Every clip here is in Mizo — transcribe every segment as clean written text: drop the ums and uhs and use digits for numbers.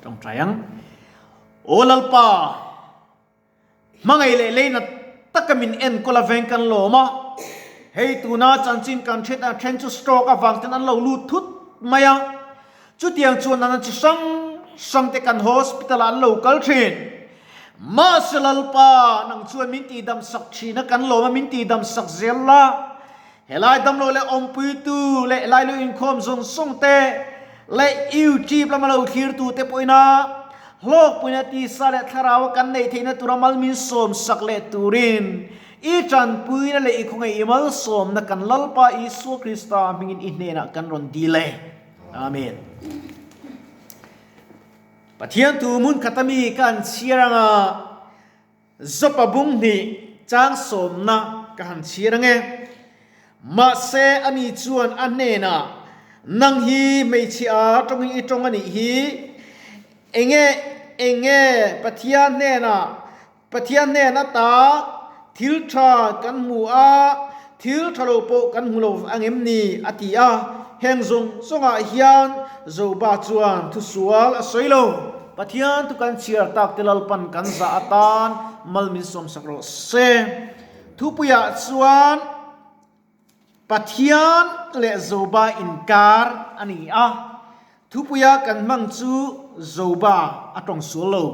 Tawngtai ang. Aw Lalpa, hmangaih leh leina taka min enkawl a veng kan lawm a, hei tuna chanchin kan hriat a then chu stroke avang ten an lo lut thut mai a, chutiang chuan an chi hrang hrang te kan hospital ah an lo kal thin. Mahse Lalpa, nang chuan min tihdam sak thin a kan lawm a, min tihdam sak zel la. Helai damlo leh awmpuitu leh helai lu inkhawm zawng zawng te leh YouTube lama lo thlirtu te pawhin a hlawkpuina tisa leh thlarau a kan neih theihna tura mal min sawm sak leh turin i tanpuina leh i khawngaih i malsawmna kan Lalpa Isua Krista hmingin i hnenah kan rawn dil e. Amen. Pathian tu hmun khata mi ka an chhiar anga Zawpa bung hnih chang sawmna ka han chhiar ange. Mahse ani chuan a hnenah, Nang hi hmeichhia a tawngin i tawng a nih hi, enge enge Pathian hnenah Pathian hnen ata thil tha kan hmu a, thil tha lo pawh kan hmu lo angem ni? a ti a. Heng zawng zawngah hian Joba chuan thusual a sawi lo. Pathian tu kan chhiar tak te Lalpan kan zah atan mal min sawmsak rawh se. Thupuiah chuan Pathian leh Joba inkar a ni a, thupuia kan hmang chu Joba a tawng sual lo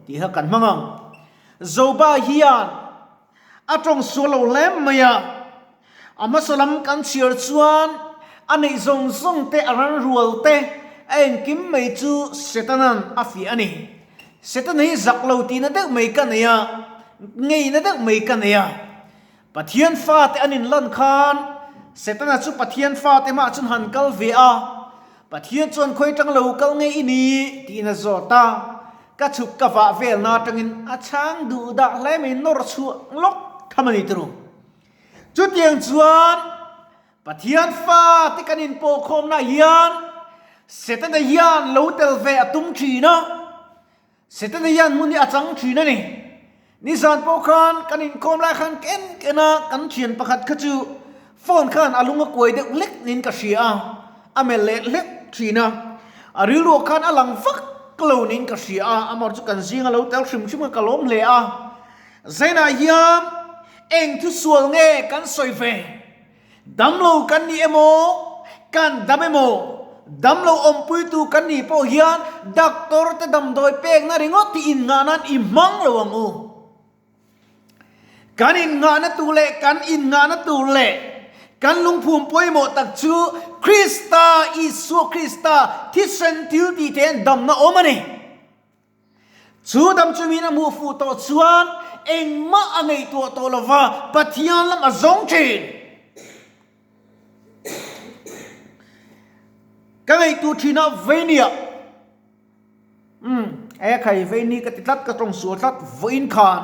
tih kha kan hmang ang. Joba hian a tawng sual lo hle mai a, A hmasa lam kan chhiar chuan a neih zawng zawng te, a ran rual te, a engkim mai chu Setana'n a fiah a ni. Setana hi zak lo tihna deuh mai ka nei a, ngeina deuh mai ka nei a. Pathian fate an inlan khan Setana chu Pathian fate hmaah chuan han kal ve a, Pathian chuan khawi tang lo kal nge i ni? tiin a zawt a. Ka chhuk ka vah velna atangin a chhang duh dah hle mai nawr chhuah lawk tham a ni turu. Chutiang chuan Pathian fate kan inpawhkhawmna hian Setana hian lo tel ve a tum thin a, Setana hian hmun hi a chang thin a ni. Nizan pawh khan kan inkhawm lai khan ken ken a kan thian pakhat kha chu phone khan a lung a kuai deuh hlek niin ka hria a, a melh leh hlek thin a, a rilruah khan a lang vak lo niin ka hria a, amaherawhchu chu kan zinga lo tel hrim hrim kha ka lawm hle a. Zainah hian eng thu sual nge kan sawi ve? Damlo kan ni emaw, kan dam emaw, damlo awmpuitu kan nih pawh hian doctor te damdawi pekna ringawt hi innghah nan i hmang lo ang u. Kan innghahna tur leh kan innghahna tur leh kan lungphum pawimawh tak chu Krista, Isua Krista thisen thil tih theih damna awm a ni. Chu dam chu min a hmuh fuh tawh chuan engmah a ngaihtuah tawh lo va, Pathian lam a zawng thin. Ka ngaihtuah thin a, Veinia, umm, e khai Veini ka ti tlat, ka tawng sual tlat, vawiin khan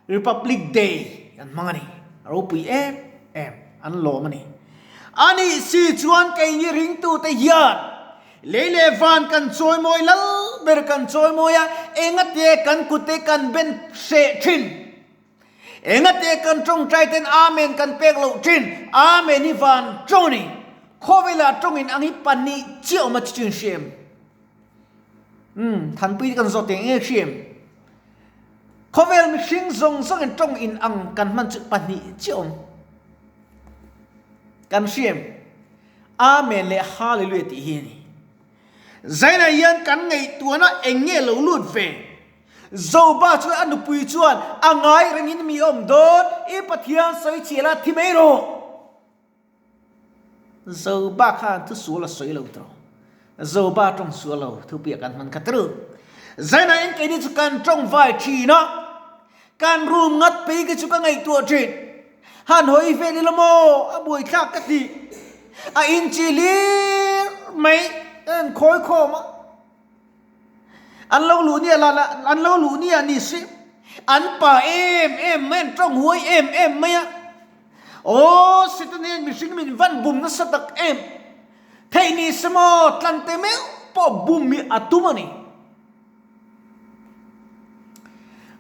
Republic Day an hmang a ni, a ropui em em, an lawm a ni. Anih si chuan keini ringtute hian lei leh van kan chawimawi lal ber kan chawimawi a, engate kan kute kan ben hreh thin, engate kan tawngtai ten Amen kan pek loh thin, Amen hi van tawng a ni, khawvelah tawngin ang hi pahnih chiah awm a chi chu in hria em? Umm, Thanpui te kan zawt eng eng hria em? Khawvel mihring zawng zawngin tawng in ang kan hman chu pahnih chiah awm. Kan hria em? Amen leh Hallelujah tih hi a ni. Zainah hian kan ngaihtuahna eng nge lo lut ve? Joba chuan a nupui chuan a ngai rengin mi awm dawn, i Pathian sawi chiah la thi mai rawh. Zoba khan thu sual a sawi lo tawh. Zoba tawng sual lo thu piah kan hman kha tru. Zaina in keini chu kan tawng vai thin a, kan room ngat phei khi chu ka ngaihtuah thin. Han hawi vel ila maw a buaithlak ka ti. A inchi hlir mai kan khawi khawm a. An lo luh nia la an lo luh nia ni si. An pa em em mai an tawng huai em em mai a. Aw Satan hian mihring min van bum nasa tak em. Theih ni se maw tlante meuh pawh bum hi a tum a ni.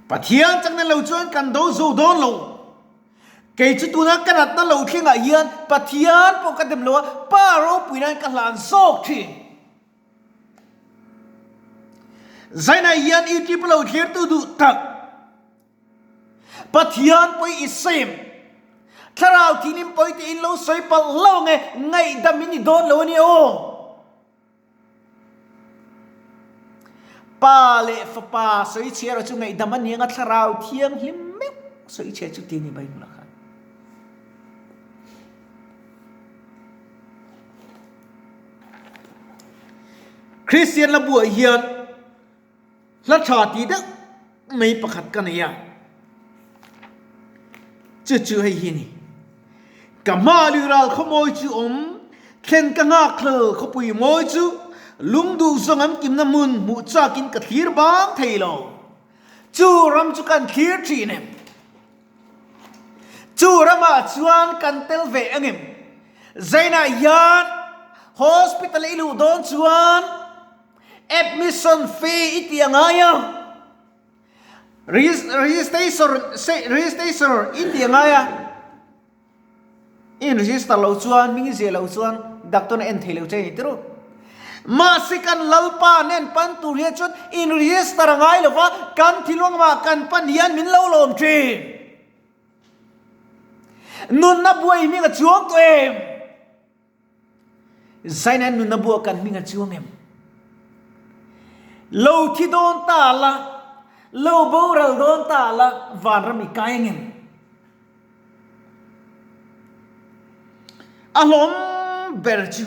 Pathian chakna lo chuan kan do zo dawn lo. Kei chu tuna ka natna lo thlengah hian Pathian pawh ka dem lo a, Pa ropui nan ka hlan zawk thin. Zainah hian YouTube lo thlirtu duh tak Pathian pawi i sawi em? Thlarau thihlim pawi te in lo sawi palh hlauh ang e, ngaihdam in ni dawn lo a ni aw. Pa leh fapa sawi chhia erawh chu ngaihdam a ni ang a, thlarau thianghlim meuh sawi chhia chu ti a ni Bible ah khan. Kristian la buah hian hla tha tih deuh mai pakhat ka nei a, chu chu hei hi a ni. Ka hma luiral khawmawi chu awm, thlen ka nghakhlel khawpui mawi chu, lungduh zawng an kimna hmun hmuh chakin ka thlir bang thei lo. Chu ram chu kan thlir thin em? Chu ramah chuan kan tel ve ang em? Zainah hian hospital i luh dawn chuan admission fee i tih a ngai a, registration i tih a ngai a. I in-register loh chuan, hming i ziah loh chuan doctor na en thei lo che a ni tirh. Mahse kan Lalpa nen pan tur hian chuan in-register a ngai lo va, kan thilwangmah kan pan hian min lo lawm thin. Nunna buai hming a chuang tawh em? Zaina nunna buah kan hming a chuang em? Lo thi dawn ta la, lo boral dawn ta la, vanram i kai ang em? A hlawm ber chu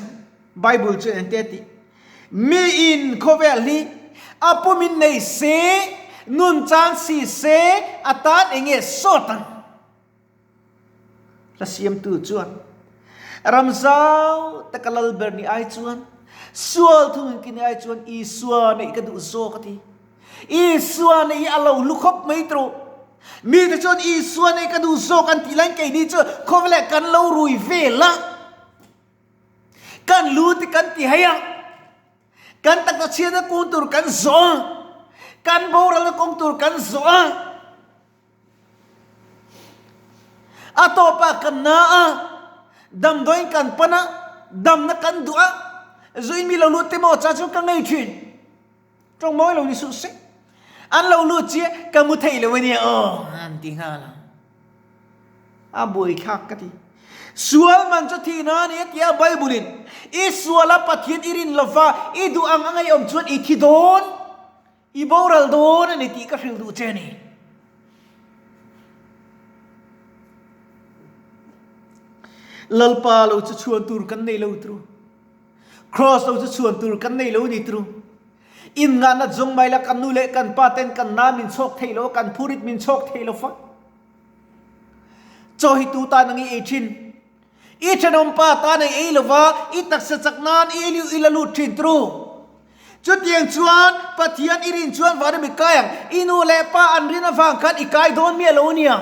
Bible chuan engte a tih? Miin khawvel hi a pumin nei se, nun chang si se, a tan enge sawt ang? Hla siamtu chuan, Ram zau taka lal ber ni ai chuan, sual thung engkim ni ai chuan Isua neih ka duh zawk a ti. Isua neih hi a lo hlu khawp mai tawh. Mite chuan Isua neih ka duh zawk an tih laiin keini chu khawvelah kan lo rui vel a, kan lu te kan ti hei a, kan taksa chhiatna kawng tur kan zawh a, kan boralna kawng tur kan zawh a. A tawpah kan na a, damdawiin kan pan a, damna kan duh a, zuin mi lo lut te maw cha chu ka ngei thin. Tawng mawi lo ni suh se. An lo lut chiah ka mu thei lo ania aw an ti nghal a. A buaithlak ka ti. Sual man chu thihna a ni a ti a Bible in. I sual a Pathian i rin lova i duh ang a ngeiawm chuan i thi dawn. I boral dawn a ni tih ka hrilh duh che a ni. Lalpa lo chu chhuan tur kan nei lo tru. Cross lo chu chhuan tur kan nei lo ni tru. In ngahna zawng mai la kan nu leh kan pa ten kan na min chhawk thei lo kan phurit min chhawk thei lo fa. Chaw hi tu tan ang i ei thin. I thenawm pa tan ei ei lova i taksa chak nan i ei i la lut thin tru. Chutiang chuan Pathian i rin chuan vanram i kai ang. I nu leh pa an rin avang khan i kai dawn miah lo ania.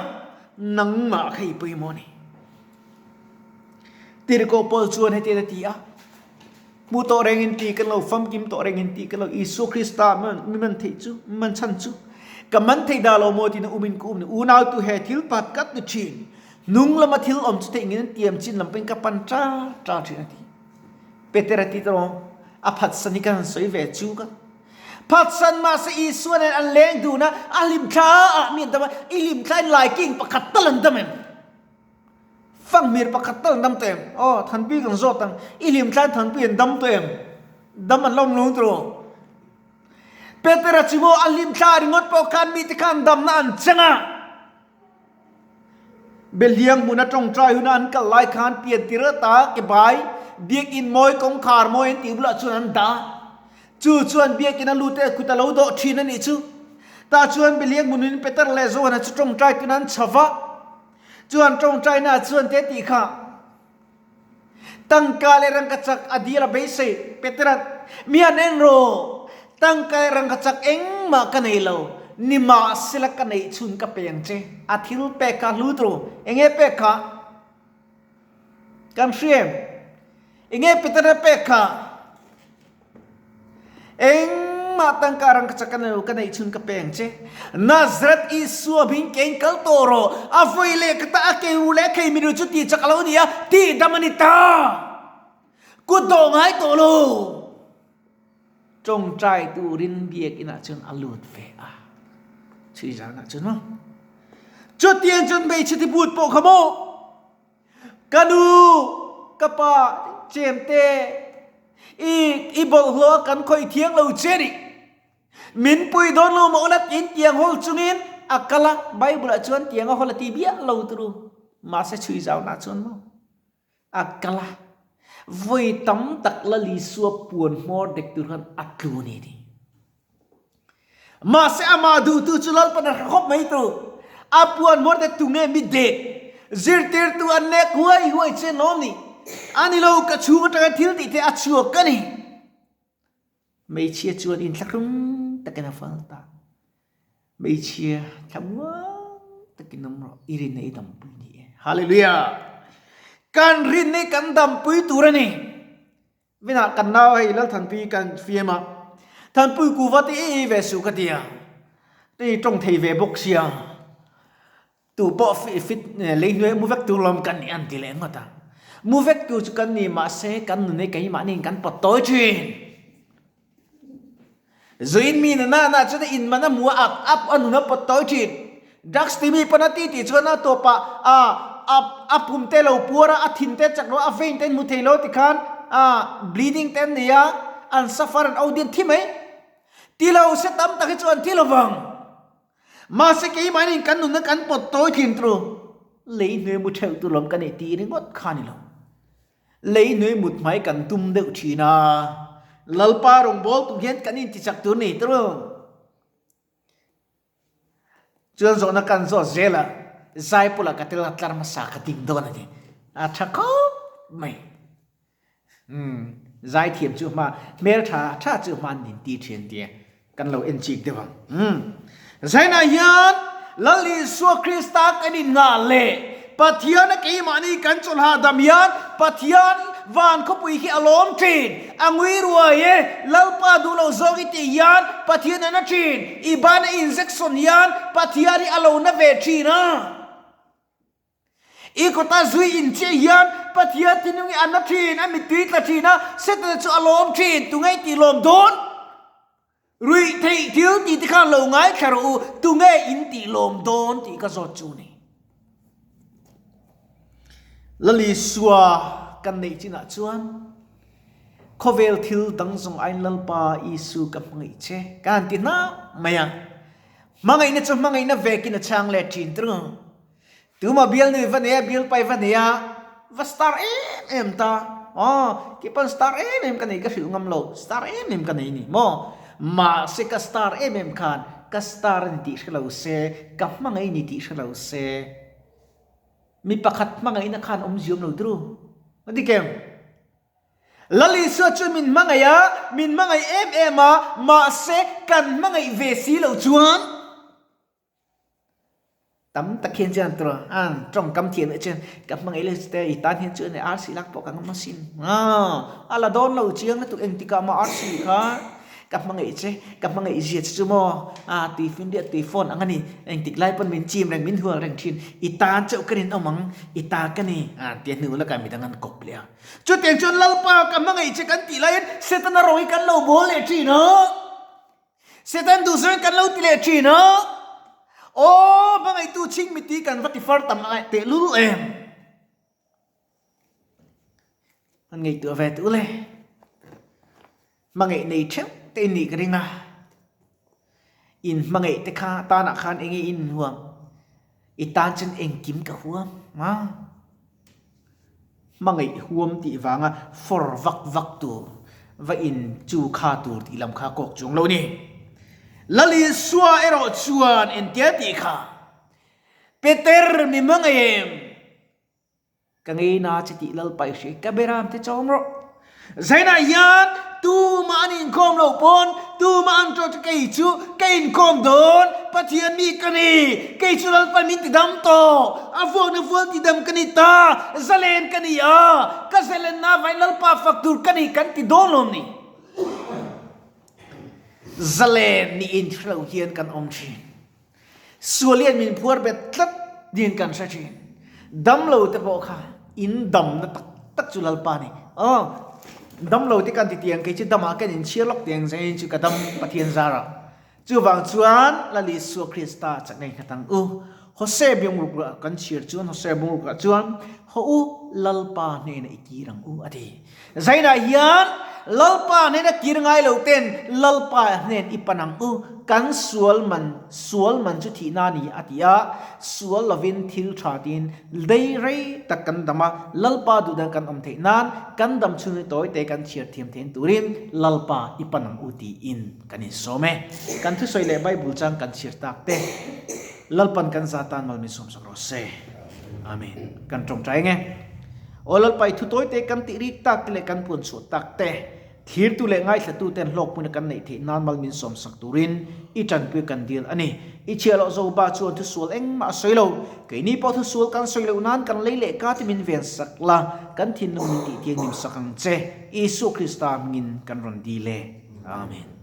Nangmah kha i pawimawh a ni. Tirhkoh Paul chuan hetiang a ti a, Hmu tawh rengin ti kan lo, famkim tawh rengin ti kan lo, Isua Krista mi man theih chu, mi man chhan chu, ka man thei dah lo maw tiin a umin ka um ni. Unautu he thil pat kat ni thin. Hnung lama thil awm chu theih ngin tiam chin lam pawhin ka pan ṭa ṭa thin a ti. Peter a ti tawh a phatsan hi ka han sawi ve chu ka phatsan mahse Isua nen an leng dun a, a hlimthla ah mi an dam a, i hlimthla in laiking pakhat tal an dam em? Fanghmir pakhat tal an dam tawh em? Aw, Thanpui kan zawt ang, i hlimthla in Thanpui an dam tawh em? Dam an la awm lo tawh. Peter a chu maw a hlimthla ringawt pawh khan mite khan damna an chang a. Behliang hmuna tawngtai huna an kal lai khan pian tir ata ke bai Biakinn mawi kawngkhar mawi an tih bulah chuan an dah a. Chu chuan Biakinn a lut e kut a lo dawh thin a nih chu. Tah chuan Behliang hmunin Peter leh Johana chu tawngtai tun an chho va. Chuan tawngtaina chuan te tih kha Tangka leh rangkachak a dil a beisei. Petera'n, Mi han en rawh! Tangka leh rangkachak engmah ka nei lo. Nimahsela ka neih chhun ka pe ang che. A thil pek kha hlu tawh. Enge pek kha? Kan hria em? Enge Petera pek kha? Engmah tangka rangkachak ka nei lo, ka neih chhun ka pe ang che. Nazareth Isua hming kein kal tawh rawh. A vawi leh ka ta a kei ru leh a khei miru chu tih chak a lo ni a, tih dam a ni ta. Kut dawh ngai tawh lo. Tawngtai turin biakinah chuan a lut ve a, chhui zanah chuan maw? Chutiang chuan hmeichhe tibut pawh kha maw? Ka nu, ka pa, chemte, i i bawlhhlawh a kan khawih thiang lo che nih. Min pui dawn lo maw ula tiin tiang hawl chungin a kal a, Bible ah chuan tiang a hawl a ti biah lo turu. Mahse chhui zaunah chuan maw? A kal a, vawi tam tak Lal Isua puan hmawr dek tur khan a tlu a ni ti. Mahse amah duhtu chu Lalpan a hre khawp mai tu. A puan hmawr dek tu nge mi dek? Zirtirtu an nek huai huai che lawm ni? A ni lo, ka chhung atanga thil tih te a chhuak ka ni. Hmeichhia chuan inthlahrung takin a fal ta. Hmeichhia thlamuang takin awm rawh, i rinna i dampui ni e. Hallelujah! Kan rinna hi kan dampui tur a ni. Vinah kan nau hei Lalthanpui kan fiam a, Thanpui kuva te i ei ve suh ka ti a, i tawng thei ve bawk sia. Tu pawh fit lei hnuai mu vek tur lawm kan nih an ti leh ngawt a. Mu vek tur chu kan ni mahse kan nun hi keimahni in kan pawt tawi thin. Zuin mi na na na chuan a in man a hmu a ak ap a nun a pawt tawi thin. Drugs ti mi pawn a ti tih chuan a tawpah a a pum te lo puar a, a thin te chak lo a, a vein te an hmu thei lo tikhan a bleeding te an nei a, an suffer an audian thi mai. Ti lo se tam tak hi chu an thi lovang. Mahse keimahni kan nunna kan pawt tawi thin tru, lei hnuai mu theuh tur lawm ka nih tih ringawt kha ni lo. Lei hnuai mut hmai kan tum deuh thin a, Lalpa rawngbâwl tum hian kan intichak tur ni tru. Chuan zawhna kan zawt zel a, Zaipawlah ka tel a tlar hmasa ka ding dawn a ni. A tha khawp mai. Umm, zaithiam chu hma, hmel tha tha chu hma an inti thin tia kan lo en chik deuh ang. Umm, Zainah hian Lal Isua Krista kan innghah leh Pathiana keimahni kan chawlh hahdam hian Pathian van khawpui khi a lawm thin, a ngui ruai e, Lalpa duh loh zawng i tih hian Pathian a na thin, i ban a injection hian Pathian hi a lo na ve thin a. I kawta zui in chiah hian Pathian thinlung hi a na thin, a mittui tla thin a, Setana chu a lawm thin, tunge i tih lawm dawn? Ruih theih thil tih te khan lo ngaithla rawh u, tunge in tih lawm dawn tih ka zawt chu ni. Lalisua kan neih chinah chuan khawvel thil dang zawng aiin Lalpa Isu ka hmangaih che ka han ti hnah mai a, hmangaihna chu hmangaihna vekin a chhang let thin tung. Tuma bialnu i va nei a, bialpa i va nei a, va star em em ta. Aw, keipawn star em em ka nei ka hrilh ngam lo, star em em ka nei ni maw? Mahse ka star em em khan ka star a ni tih hre lo se, ka hmangaih ni tih hre lo se, mi pakhat hmangaihna khan awmzia awm lo turu. A dik em? Lal Isua chu min hmangaih a, min hmangaih em em a, mahse kan hmangaih ve si lo chuan, Tam tak hian chuan tur a tawngkam thiam leh chuan ka hmangaih leh chu te i tan hian chuan arsi lak pawh ka ngam asin aw a la dawn lo chiang lutuk engtikah mah arsi kha ka hmangaih che ka hmangaih zia che chu maw a tui finriat tui phone ang a ni engtik lai pawn min chim reng min hual reng thin i tan chauh ka rinawm ang i ta ka ni a tia hnu lakah midang an kawp leh a chutiang chuan Lalpa ka hmangaih che kan tih laiin Setana rawng hi kan lo bawl leh thin a. Satan duhzawin kan lo ti leh thin a, Aw hmangaihtu chhing miti kan va ti far tam a tehlul em? An ngaihtuah ve tûl e. Hmangaih nei theuh te in nih ka ring a. In hmangaih te kha tanah khan enge in inhuam? I tan chuan engkim ka huam a. Hmangaih huam tih vanga fawr vak vak tur, va in chu kha tur tih lam kha kawk chuang lo ni. Lal Isua erawh chuan entia tih kha, Peter mi hmangaih em? Ka ngei na che tih Lalpa i hria, ka beram te chawm rawh. Zainah hian tumah an inkhawm loh pawn tumah an ṭawh chu kei chu ka inkhawm dawn, Pathian mi ka ni, kei chu Lalpa min tidam tawh, a vuakna vual tidam ka ni ta, zalen ka ni a, ka zalenna avangin Lalpa fak tur ka ni kan ti dawn lawm ni. Zalen niin hre lo hian kan awm ṭhin. Sual hian min phuar bet tlat niin kan hre thin. Damlo te pawh kha in damna tak tak chu Lalpa ni. Aw. Dam lo te kan ti tiang kei chu damah kan inchhir lawk tiang zengin chu ka dam Pathian zarah. Chuvang chuan Lal Isua Krista chakna i nghat ang u. Hosea bungruk kan chhir chuan Hosea bungrukah chuan Haw u Lalpa hnenah i kir ang u a ti. Zainah hian Lalpa hnena kir ngai lo ten Lalpa hnen i pan ang u, kan sual man, sual man chu thihna a ni a ti a, sual lovin thil tha tiin dei rei tak kan dam a, Lalpa duhdan kan awm theih nan kan dam chhung hi tawi te kan chhiar thiam thein turin Lalpa i pan ang u tiin kan insawm e. Kan thusawi leh Bible chang kan chhiar tak te Lalpan kan za tan mal min sawmsak rawh se. Amen. Kan tawngtai nge. Aw Lalpa i thu tawi te kan tih rik tak te leh kan puan chhuah tak te, thlirtu leh ngaithlatu ten hlawkpui na kan neih theih nan mal min sawm sak turin i tanpui kan dil a ni. I chhiah loh zo ba chuan thusual engmah a sawi lo. Keini pawh thusual kan sawi loh nan kan lei leh ka te min ven sak la, kan thinlung min tih thianghlim sak ang che. Isua Krista hmingin kan rawn dil e. Amen.